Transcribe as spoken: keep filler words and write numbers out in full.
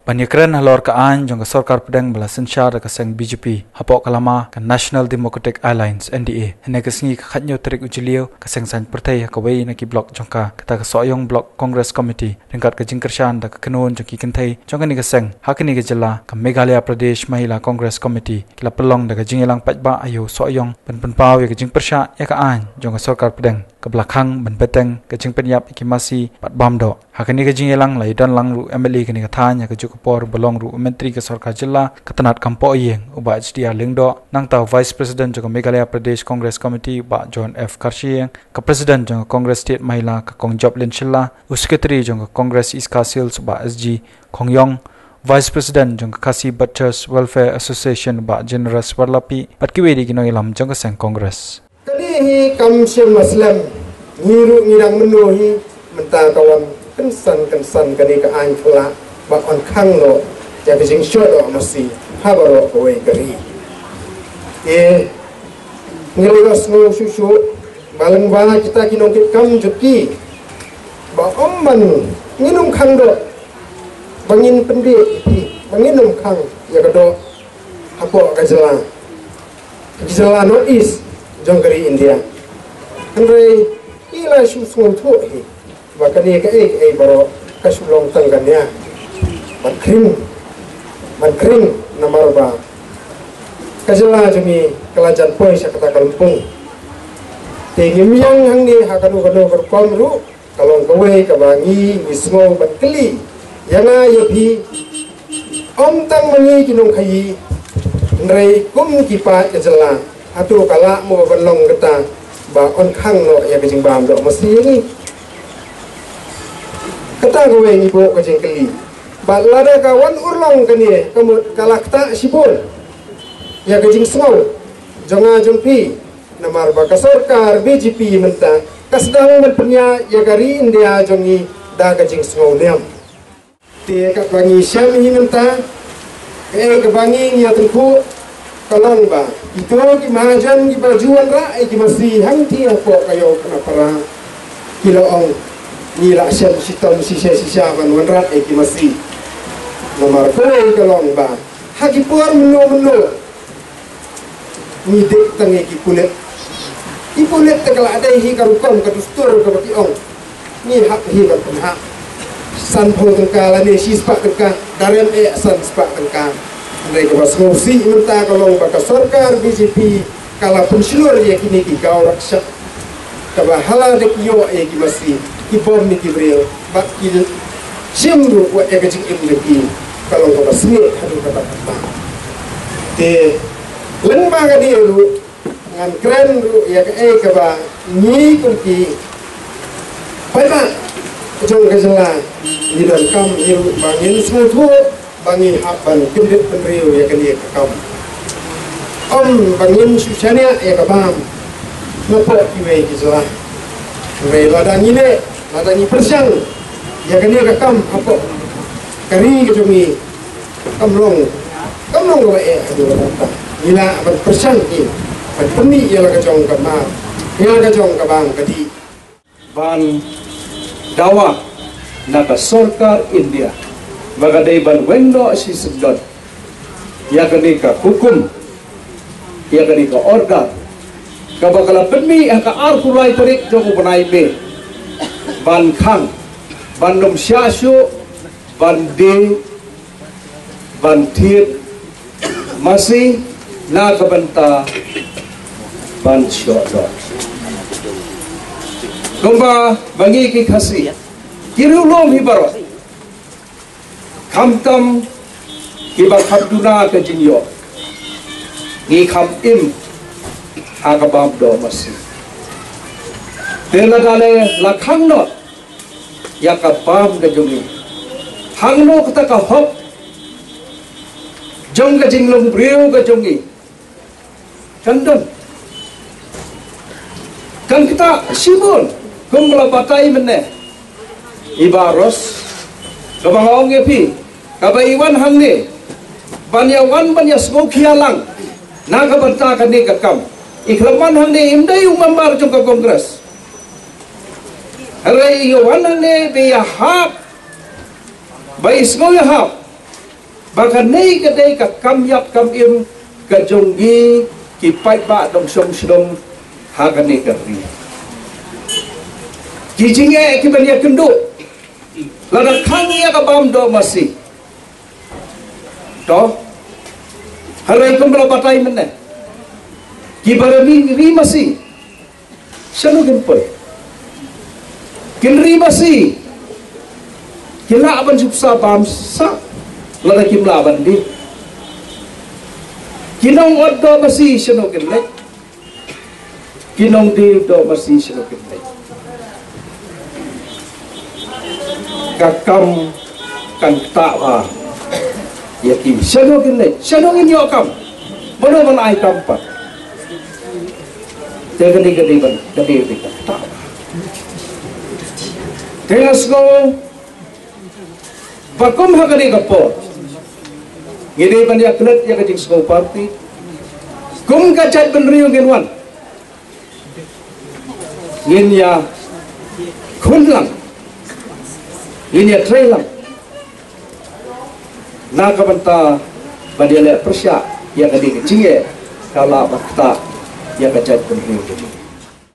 Ban ïakren halor ka aiñ jong ka sorkar pdeng ba la synshar da ka seng B J P hapoh ka lama ka National Democratic Alliance, N D A, hynne ka sngi ka khatñiew tarik u Jylliew, ka seng saiñ pyrthei ha kawei na ki block jong ka, kata ka Sohiong Block Congress Committee, ryngkat ka jingkyrshan da ka kynhun jong ki kynthei jong kane ka seng ha kane ka jylla, ka Meghalaya Pradesh Mahila Congress Committee, ki la pynlong da ka jingïalang paidbah ha u Sohiong ban pynpaw ïa ka jingpyrshah ïa ka aiñ jong ka sorkar pdeng kaba la khang ban bteng ka jingpynïap ïa ki masi bad bam doh. Ha kane ka jingïalang la ïadon lang ruh M L A kane ka thaiñ ha kajuh ka por ba long ruh u Myntri ka sorkar jylla ka tnat kam pohïing, u Bah H D R Lyngdoh, nangta u Vice President jong ka Meghalaya Pradesh Congress Committee, u Bah John F Kharshiing, ka President jong ka Congress State Mahila, ka Kong Joplin Shylla, u Secretary jong ka Congress East Khasi Hills, u Bah S G Khongyong, Vice President jong ka Khasi Butchers Welfare Association, u Bah Generous Warlapih, bad kiwei de ki nongïalam jong ka seng Congress. Kane hi kam shym la slem, ngi ruh ngi dang mynno hi, mynta ka wan kynsan kynsan kane ka aiñ khlak ba yn khang noh ïa ka jingshoh doh masi ha baroh kawei ka ri. Te ngi la ïohsngew shuh shuh ba lyngba kita ki nongkitkam jong ki ba ym ban ngin ym khang doh, ba ngin pyndep ïa ki, ba ngin ym khang ïa ka doh hapoh ka jylla, ka jylla North East jong ka ri India. Hynrei ngi la shu sngewthuh hi ba kane kaei kaei baroh ka shu long tang ka nia ban khring, ban khring namar ba ka jylla jong ngi ka la jan poi sha kata ka lympung. Te ngim ïeng hangne ha kano kano ka rukom ruh, ka long kawei kaba ngi, ngi sngew ban kylli ïa nga ïa phi, ym tang ma ngi ki nongkhaïi, hynrei kum ki paid ka jylla, hato ka lah mo ban long kata ba yn khang noh ïa ka jingbam doh masi ïa ngi? Kata kawei ngi buh ka jingkylli. Bad lada ka wan urlong kane, ka mut ka la ktah shibun ïa ka jingsngew jong nga jong phi, namar ba ka sorkar B J P mynta ka sdang ban pynïaid ïa ka ri India jong ngi da ka jingsngew niam. Te kaba ngi shem hi mynta, kaei kaba ngi ngi ïatyngkhuh ka long ba kito ki mahajon kiba ju wanrah ïa ki masi hangtei hapoh ka ïew Khanapara, ki la ong, ngi la shem shitom shisha shisha ban wanrah ïa ki masi. Namar kawei ka long ba ha ki por mynno mynno ngi dik tang ïa ki pulit. Ki pulit te ka la dei hi ka rukom ka dustur kaba ki ong, ngi hap hi ban pynhap. Sanphew tyngka lane shispah tyngka, da rem eh san spah tyngka. Hynrei kaba sngewsih mynta ka long ba ka sorkar B J P ka la pynshlur ïa kine ki gaw rakshak. Kaba hala da ki ïoh ïa ki masi, ki bom ïa ki briew, bad ki shim ruh wat ïa ka jingim jong ki, ka long kaba sngewsih haduh kaba kut. Te lyngba kane ruh ngan kren ruh ïa kaei kaba ngi kum ki paidbah jong ka jylla ngi donkam hi ruh ba ngin sngewthuh ba ngi hap ban kyndit bynriew ïa kane ka kam. Ym ba ngin shu shaniah ïa ka bam napoh kiwei ki jylla. Hynrei lada ngi leh, lada ngi pyrshang ïa kane ka kam hapoh ka ri ka jong ngi, kam long, kam long kaba eh haduh katta. Ngi lah ban pyrshang hi ban pynmih ïa la ka jong ka bam, ïa la ka jong ka bam ka dih. Ban dawa na ka sorkar India ba ka dei ban weng noh shisyndon ïa kane ka hukum, ïa kane ka order kaba ka la pynmih ha ka arphew lai tarik jong u bnai May, ban khang, ban ym shah shuh, ban die, ban thied masi na ka bynta ban shoh doh. Kumba ba ngi ki Khasi, ki riewlum hi baroh, khamtam kiba kham duna ka jingïoh, ngi kham im ha ka bam doh masi. Te lada la khang noh ïa ka bam ka jong ngi, hangno kata ka hok jong ka jinglong briew ka jong ngi kan don? Kan ktah shibun, kum ba la batai mynne i Bah Ros, kaba nga ong ïa phi, kaba i wan hangne ban ïa wan ban ïa sngewkhia lang na ka bynta kane ka kam. I khlem wan hangne im dei u member jong ka Congress. Hynrei i wan hangne ba ïa hap, ba i sngew ïa hap Ba kane ka dei ka kam ïap kam im ka jong ngi ki paidbah nongshong shnong ha kane ka ri. Ki jingeh kiban ïakynduh, lada khang ïa ka bam doh masi. To, hynrei kumba la batai mynne, kiba ri, ri masi, shano kin poi? Kin ri masi, kin lah ban shu pynbam sah lada kim lah ban die. Ki nongot doh masi, shano kin leit? Ki nongdie doh masi, shano kin leit? Ka kam kan ktah bha ïa ki. Shano kin leit? Shano ngin ïoh kam? Mano ban ai kam pat? Te kane ka dei ban, ka dei ban ktah bha. Te nga sngew ba kum ha kane ka por ngi dei ban ïa klet ïa ka jingsngew party. Kum ka jaitbynriew ngin wan, ngin ïa khun lang, ngin ïa trei lang na ka bynta ban ïaleh pyrshah ïa kane ka jingeh ka lah ban ktah ïa ka jaitbynriew.